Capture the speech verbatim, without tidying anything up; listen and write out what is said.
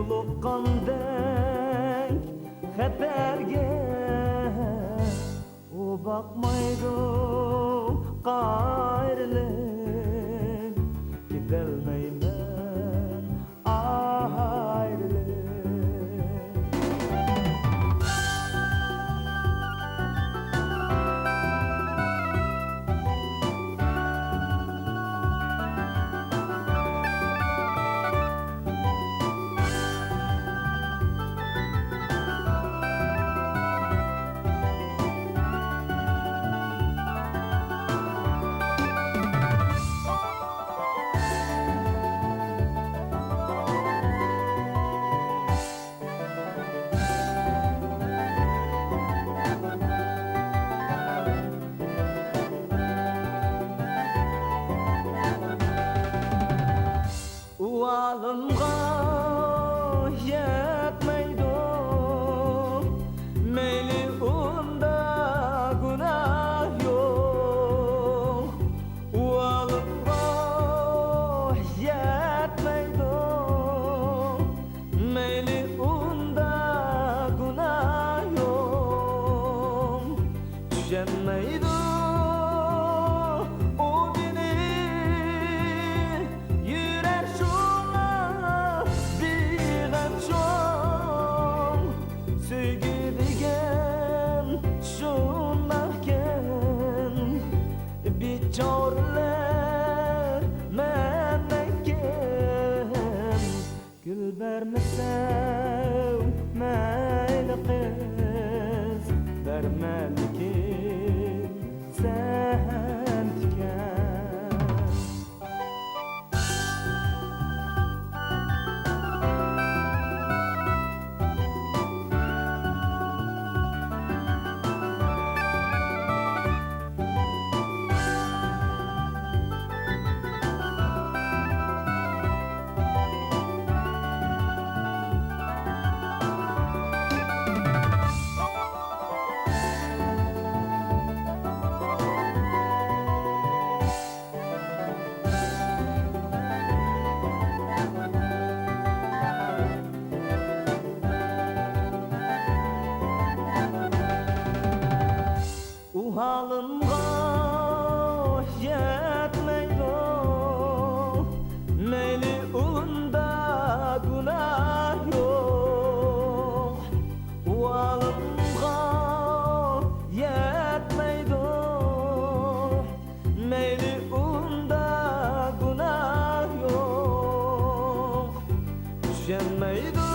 يولۇققاندەك خەتەرگە، ئۇ باقمايدۇ قايرىلىپ، كېتەلمەيمەن ئايرىلىپ. ئۇۋالىمغا يەتمەيدۇ، مەيلى ئۇندا گۇناھ يوق. ئۇۋالىمغا يەتمەيدۇ، مەيلى ئۇندا گۇناھ يوق. چۈشەنمەيدۇ ئۇ مېنى، يۈرەك شۇڭا بىغەم چوڭ. سۆيگۈ دېگەن شۇنداقكەن، بىچارىلەر مەندەككەن. گۈل بەرمىسەڭ مەيلى قىز، بەرمە لېكىن سەن تىكەن. ئۇ ھالىمغا يەتمەيدۇ، مەيلى ئۇندا گۇناھ يوق. ئۇ ھالىمغا يەتمەيدۇ، مەيلى ئۇندا گۇناھ يوق. چۈشەنمەيدۇ